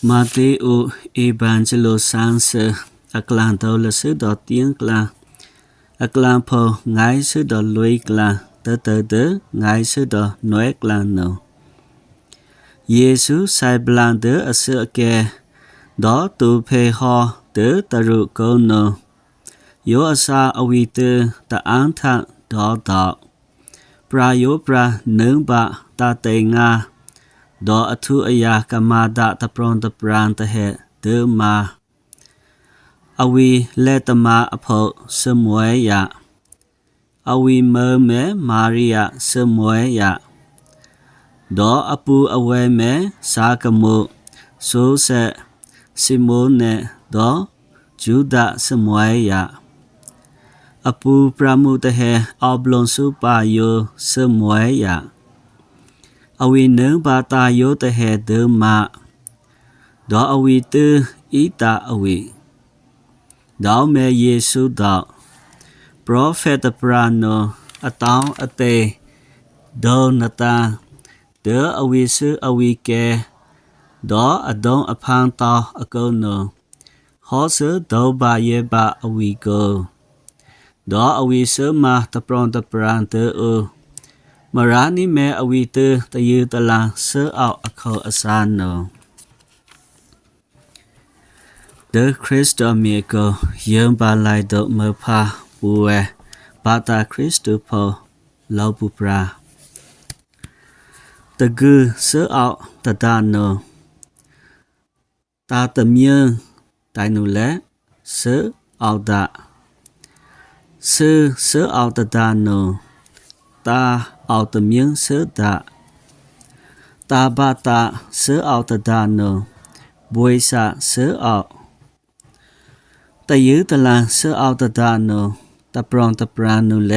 ມາເຕໂອ ເອວານເຈໂລ ສາມສິບ ອາກລາງໂຕລະ ຊືດອກຕຽງກລາງ ອາກລາງໂພ ງາຍຊືດອກລຸຍກລາງ ເຕີເຕີເຕີ ງາຍຊືດອກໜວຍກລາງໂນ. ເຢຊູໃສ່ບລາງເຕີ ອາເຊອອາແກ ດອກຕູເພຮໍ ເຕີຕະລຸໂກໂນ. ໂຍອາຊາອາວີເຕີ ຕະອາງທະ ດອກດອກ ປຣາໂຍປຣາ ເນີງບາ ຕາເຕງາ ດອກອະທຸອາຍາ ກະມາດະ ຕະປອນຕະປຣານຕະແຮ ເດີມາ ອາວີແລຕະມາອະໂພ ເຊີມວຍຍະ ອາວີເມີແມ ມາຣິຍະ ເຊີມວຍຍະ ດອກອະປູອາເວແມ ຊາກະໂມ ໂຊແຊ ຊິໂມແນ ດອກ ຈູດາ ເຊີມວຍຍະ ອະປູປຣາໂມຕະແຮ ອອບລົງຊູປາໂຍ ເຊີມວຍຍະ ອາວີເນີງບາຕາໂຍຕະແຮ ເດີມາ ດອກອາວີຕື້ ອີຕາອາວີ ດອກແມເຢຊູ ດອກ ປຣໍເຟດຕະປຣາໂນ ອະຕອງອະເຕ ໂດນາຕາ ເດີອາວີຊືອາວີແກ ດອກອະດົງອະພາງຕອ ອາໂກໂນ ຮໍເຊີໂດບາເຢບາ ອາວີໂກ ດອກອາວີຊືອມາ ຕະປຣອນຕະປຣານເຕີໂອ ມາຣານິແມ ອາວີຕື້ ຕະຍືຕະລາງ ຊືອອອກອາໂຄອາຊາໂນ. ເດີຄຣິສຕອນເມໂກ ຍືມບາໄລໂດເມີພາ ປູແວ ບາຕາຄຣິສຕູໂພ ເລົາປູປຣາ ຕະກື ຊືອອອກຕະດາໂນ ຕາຕະເມີຍງ ໄຕນູແລ ຊືອອອກດາ ຊື ຊືອອອກຕະດາໂນ ຕາອອກຕະເມີຍງ ຊືອດາ ຕາບາຕາ ຊືອອອກຕະດາໂນ ບວຍສາ ຊືອອອກ ຕະຍືຕະລາງ ຊືອອອກຕະດາໂນ ຕະປຣອນຕະປຣາໂນແລ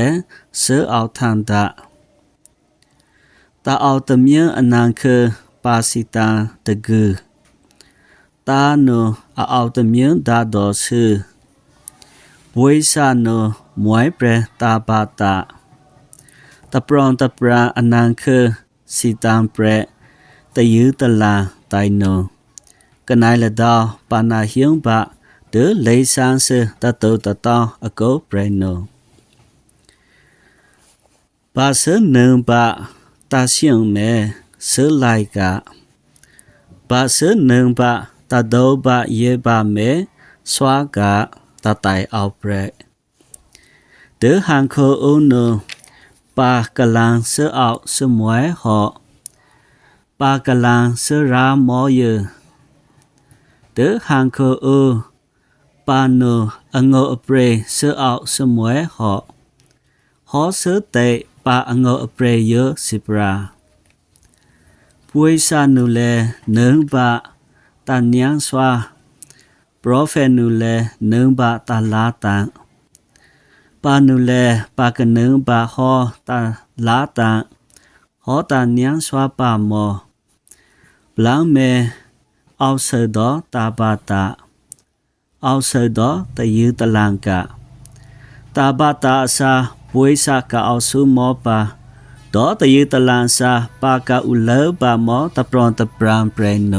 ຊືອອອກທາງດາ ຕາອອກຕະເມີຍງ ອະນາງເຄີ ປາຊິຕາ ຕະກື ຕາໂນ ອາອອກຕະເມີຍງ ດາດໍ ຊື ບວຍສາໂນ ມວຍແປຣ ຕາບາຕາ ຕະປຣອນຕະປຣາ ອະນາງເຄີ ຊິຕາມແປຣ ຕະຍືຕະລາງ ໄຕໂນ ກະໄນລະດາວ ປານາຮຽງບາ ເດີເລຊາງ ຊື ຕະໂຕຕະຕອງ ອາໂກແປຣໂນ ບາຊືເນີງບາ ຕາຊຽງແມ ຊືໄລກາ ບາຊືເນີງບາ ຕາໂດບາເຢບາແມ ຊວາກາ ຕາໄຕອອກແປຣ ເດີຮາງໂຄໂອໂນ ປາກະລາງ ຊືອອອກ ຊືມວຍ ຫໍ ປາກະລາງ ຊືຣາ ມໍເຢີ ເດີຮາງໂຄໂອ ປາໂນ ອະໂງອະເປຣ ຊືອອອກ ຊືມວຍ ຫໍ ຫໍ ຊືເຕ ປາອະໂງອະເປຣ ເຢີ ຊິປຣາ ບວຍສານູແລ ເນີງບາ ຕານຽງຊວາ ປຣອເຟນູແລ ເນີງບາ ຕາລາຕາ ປານູແລ ປາກະເນີງບາ ຫໍ ຕາລາຕາ ຫໍ ຕານຽງຊວາ ປາມໍ ບລາງແມ ອອກເຊີດໍ ຕາບາຕາ ອອກເຊີດໍ ຕະຍືຕະລາງກາ ຕາບາຕາອາຊາ ບວຍສາກາ ອອກຊູມໍປາ ດໍ ຕະຍືຕະລາງຊາ ປາກາອູເລີບາມໍ ຕະປຣອນຕະປຣານແປຣໂນ